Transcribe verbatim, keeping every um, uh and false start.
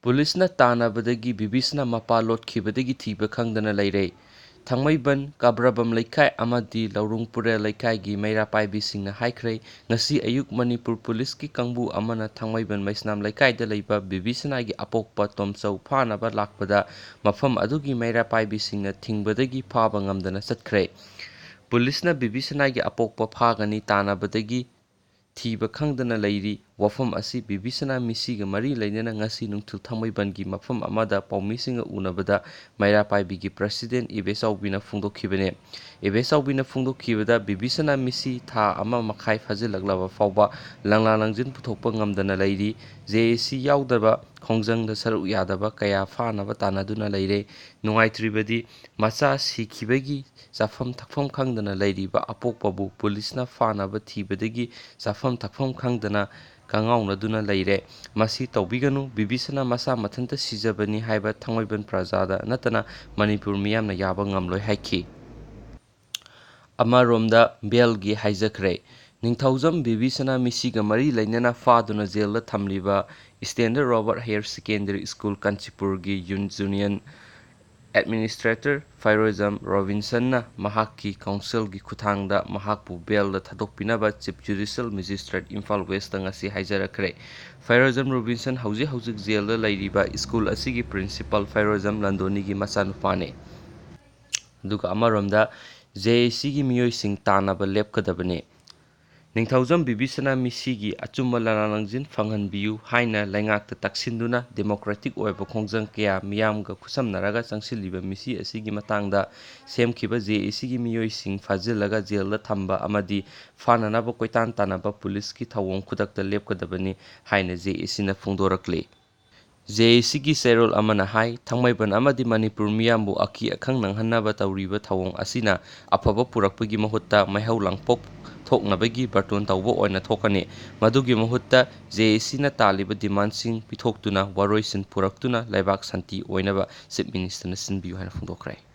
ꯄꯨꯂꯤꯁꯅ ꯇꯥꯟꯅꯕꯗꯒꯤ ꯕꯤꯕꯤꯁꯅꯥ ꯃꯄꯥ ꯂꯣꯠꯈꯤꯕꯗꯒꯤ ꯊꯤꯕ ꯈꯪꯗꯅ ꯂꯩꯔꯦ꯫ ꯊꯥꯡꯃꯩꯕꯟ, ꯀꯥꯕ꯭ꯔꯕꯝ ꯂꯩꯀꯥꯏ ꯑꯃꯗꯤ ꯂꯧꯔꯨꯡ ꯄꯨꯔꯦꯜ ꯂꯩꯀꯥꯏꯒꯤ ꯃꯩꯔꯥ ꯄꯥꯏꯕꯤꯁꯤꯡꯅ ꯍꯥꯏꯈ꯭ꯔꯦ, ꯉꯁꯤ ꯑꯌꯨꯛ ꯃꯅꯤꯄꯨꯔ ꯄꯨꯂꯤꯁꯀꯤ ꯀꯥꯡꯕꯨ ꯑꯃꯅ ꯊꯥꯡꯃꯩꯕꯟ ꯃꯩꯁꯅꯥꯝ ꯂꯩꯀꯥꯏꯗ ꯂꯩꯕ ꯕꯤꯕꯤꯁꯅꯥꯒꯤ ꯑꯄꯣꯛꯄ ꯇꯣꯝꯆꯧ ꯐꯥꯅꯕ ꯂꯥꯛꯄꯗ ꯃꯐꯝ ꯑꯗꯨꯒꯤ ꯃꯩꯔꯥ ꯄꯥꯏꯕꯤꯁꯤꯡꯅ ꯊꯤꯡꯕꯗꯒꯤ ꯐꯥꯕ ꯉꯝꯗꯅ ꯆꯠꯈ꯭ꯔꯦ꯫ ꯄꯨꯂꯤꯁꯅ ꯕꯤꯕꯤꯁꯅꯥꯒꯤ ꯑꯄꯣꯛꯄ ꯐꯥꯒꯅꯤ ꯇꯥꯟꯅꯕꯗꯒꯤ ꯊꯤꯕ ꯈꯪꯗꯅ ꯂꯩꯔꯤ꯫ ꯋꯥꯐꯝ ꯑꯁꯤ ꯕꯤꯕꯤꯁꯅꯥ ꯃꯤꯁꯤꯒ ꯃꯔꯤ ꯂꯩꯅꯅ ꯉꯁꯤ ꯅꯨꯡꯊꯤꯜ ꯊꯥꯡꯃꯩꯕꯟꯒꯤ ꯃꯐꯝ ꯑꯃꯗ ꯄꯥꯎꯃꯤꯁꯤꯡꯒ ꯎꯅꯕꯗ ꯃꯩꯔꯥ ꯄꯥꯏꯕꯤꯒꯤ ꯄ꯭ꯔꯁꯤꯗꯦꯟ ꯏꯕꯦꯆꯥꯎꯕꯤꯅ ꯐꯣꯡꯗꯣꯛꯈꯤꯕꯅꯤ꯫ ꯏꯕꯦꯆꯥꯎꯕꯤꯅ ꯐꯣꯡꯗꯣꯛꯈꯤꯕꯗ ꯕꯤꯕꯤꯁꯅꯥ ꯃꯤꯁꯤ ꯊꯥ ꯑꯃ ꯃꯈꯥꯏ ꯐꯥꯖꯤꯜꯂꯛꯂꯕ ꯐꯥꯎꯕ ꯂꯪꯂꯥ ꯂꯪꯖꯤꯟ ꯄꯨꯊꯣꯛꯄ ꯉꯝꯗꯅ ꯂꯩꯔꯤ꯫ ꯖꯦ ꯑꯦ ꯁꯤ ꯌꯥꯎꯗꯕ ꯈꯣꯡꯖꯪꯗ ꯁꯔꯨꯛ ꯌꯥꯗꯕ ꯀꯌꯥ ꯐꯥꯅꯕ ꯇꯥꯟꯅꯗꯨꯅ ꯂꯩꯔꯦ꯫ ꯅꯨꯡꯉꯥꯏꯇ꯭ꯔꯤꯕꯗꯤ ꯃꯆꯥ ꯁꯤꯈꯤꯕꯒꯤ ꯆꯥꯐꯝ ꯊꯛꯐꯝ ꯈꯪꯗꯅ ꯂꯩꯔꯤꯕ ꯑꯄꯣꯛꯄꯕꯨ ꯄꯨꯂꯤꯁꯅ ꯐꯥꯅꯕ ꯊꯤꯕꯗꯒꯤ ꯆꯥꯐꯝ ꯊꯛꯐꯝ ꯈꯪꯗꯅ ꯀꯉꯥꯎꯅꯗꯨꯅ ꯂꯩꯔꯦ꯫ ꯃꯁꯤ ꯇꯧꯕꯤꯒꯅꯨ꯫ ꯕꯤꯕꯤꯁꯅꯥ ꯃꯁꯥ ꯃꯊꯟꯇ ꯁꯤꯖꯕꯅꯤ ꯍꯥꯏꯕ ꯊꯥꯡꯃꯩꯕꯟ ꯄ꯭ꯔꯖꯥꯗ ꯅꯠꯇꯅ ꯃꯅꯤꯄꯨꯔ ꯃꯤꯌꯥꯝꯅ ꯌꯥꯕ ꯉꯝꯂꯣꯏ ꯍꯥꯏꯈꯤ꯫ ꯑꯃꯔꯣꯝꯗ ꯕꯦꯜꯒꯤ ꯍꯥꯏꯖꯈ꯭ꯔꯦ꯫ ꯅꯤꯡꯊꯧꯖꯝ ꯕꯤꯕꯤꯁꯅꯥ ꯃꯤꯁꯤꯒ ꯃꯔꯤ ꯂꯩꯅꯅ ꯐꯥꯗꯨꯅ ꯖꯦꯜꯗ ꯊꯝꯂꯤꯕ standard Robert higher secondary school ꯀꯥꯟꯆꯤꯄꯨꯔꯒꯤ ꯌꯨ-, ꯖꯨꯅꯤꯌꯟ ꯑꯦꯗꯃꯤꯅꯤꯁꯇ꯭ꯔꯦꯇꯔ ꯐꯩꯔꯣꯖꯝ ꯔꯣꯕꯤꯟꯁꯟꯅ ꯃꯍꯥꯛꯀꯤ ꯀꯥꯎꯟꯁꯤꯜꯒꯤ ꯈꯨꯠꯊꯥꯡꯗ ꯃꯍꯥꯛꯄꯨ ꯕꯦꯜꯗ ꯊꯥꯗꯣꯛꯄꯤꯅꯕ chief judicial magistrate Imphal west ꯉꯁꯤ ꯍꯥꯏꯖꯔꯛꯈ꯭ꯔꯦ꯫ ꯐꯩꯔꯣꯖꯝ ꯔꯣꯕꯤꯟꯁꯟ ꯍꯧꯖꯤꯛ ꯍꯧꯖꯤꯛ ꯖꯦꯜꯗ ꯂꯩꯔꯤꯕ ꯁ꯭ꯀꯨꯜ ꯑꯁꯤꯒꯤ ꯄ꯭ꯔꯤꯟꯁꯤꯄꯥꯜ ꯐꯩꯔꯣꯖꯝ ꯂꯟꯗꯣꯅꯤꯒꯤ ꯃꯆꯥꯅꯨꯄꯥꯅꯤ꯫ ꯑꯗꯨꯒ ꯑꯃꯔꯣꯝꯗ ꯖꯦ ꯑꯦ ꯁꯤꯒꯤ ꯃꯤꯑꯣꯏꯁꯤꯡ ꯇꯥꯟꯅꯕ ꯂꯦꯞꯀꯗꯕꯅꯤ꯫ ꯅꯤꯡꯊꯧꯖꯝ ꯕꯤꯕꯤꯁꯅꯥ ꯃꯤꯁꯤꯒꯤ ꯑꯆꯨꯝꯕ ꯂꯅꯥ ꯂꯪꯖꯤꯟ ꯐꯪꯍꯟꯕꯤꯌꯨ ꯍꯥꯏꯅ ꯂꯩꯉꯥꯛꯇ ꯇꯛꯁꯤꯟꯗꯨꯅ ꯗꯦꯃꯣꯀ꯭ꯔꯦꯇꯤꯛ ꯑꯣꯏꯕ ꯈꯣꯡꯖꯪ ꯀꯌꯥ ꯃꯤꯌꯥꯝꯒ ꯈꯨꯠꯁꯝꯅꯔꯒ ꯆꯪꯁꯤꯜꯂꯤꯕ ꯃꯤꯁꯤ ꯑꯁꯤꯒꯤ ꯃꯇꯥꯡꯗ ꯁꯦꯝꯈꯤꯕ ꯖꯦ ꯑꯦ ꯁꯤꯒꯤ ꯃꯤꯑꯣꯏꯁꯤꯡ ꯐꯥꯖꯤꯜꯂꯒ ꯖꯦꯜꯗ ꯊꯝꯕ ꯑꯃꯗꯤ ꯐꯥꯅꯅꯕ ꯀꯣꯏꯇꯥꯟ ꯇꯥꯟꯅꯕ ꯄꯨꯂꯤꯁꯀꯤ ꯊꯧꯑꯣꯡ ꯈꯨꯗꯛꯇ ꯂꯦꯞꯀꯗꯕꯅꯤ ꯍꯥꯏꯅ ꯖꯦ ꯑꯦ ꯁꯤꯅ ꯐꯣꯡꯗꯣꯔꯛꯂꯤ꯫ ꯖꯦ ꯑꯦ ꯁꯤꯒꯤ ꯆꯦꯔꯣꯜ ꯑꯃꯅ ꯍꯥꯏ, ꯊꯥꯡꯃꯩꯕꯟ ꯑꯃꯗꯤ ꯃꯅꯤꯄꯨꯔ ꯃꯤꯌꯥꯝꯕꯨ ꯑꯀꯤ ꯑꯈꯪ ꯅꯪꯍꯟꯅꯕ ꯇꯧꯔꯤꯕ ꯊꯧꯑꯣꯡ ꯑꯁꯤꯅ ꯑꯐꯕ ꯄꯨꯔꯛꯄꯒꯤ ꯃꯍꯨꯠꯇ ꯃꯩꯍꯧ ꯂꯥꯡꯄꯣꯛ ꯊꯣꯛꯅꯕꯒꯤ ꯕꯥꯔꯇꯣꯟ ꯇꯧꯕ ꯑꯣꯏꯅ ꯊꯣꯛꯀꯅꯤ꯫ ꯃꯗꯨꯒꯤ ꯃꯍꯨꯠꯇ ꯖꯦ ꯑꯦ ꯁꯤꯅ ꯇꯥꯜꯂꯤꯕ ꯗꯤꯃꯥꯟꯁꯤꯡ ꯄꯤꯊꯣꯛꯇꯨꯅ ꯋꯥꯔꯣꯏꯁꯤꯟ ꯄꯨꯔꯛꯇꯨꯅ ꯂꯩꯕꯥꯛ ꯁꯥꯟꯇꯤ ꯑꯣꯏꯅꯕ ꯆꯤꯐ ꯃꯤꯅꯤꯁꯇꯔꯅ ꯁꯤꯟꯕꯤꯌꯨ ꯍꯥꯏꯅ ꯐꯣꯡꯗꯣꯛꯈ꯭ꯔꯦ꯫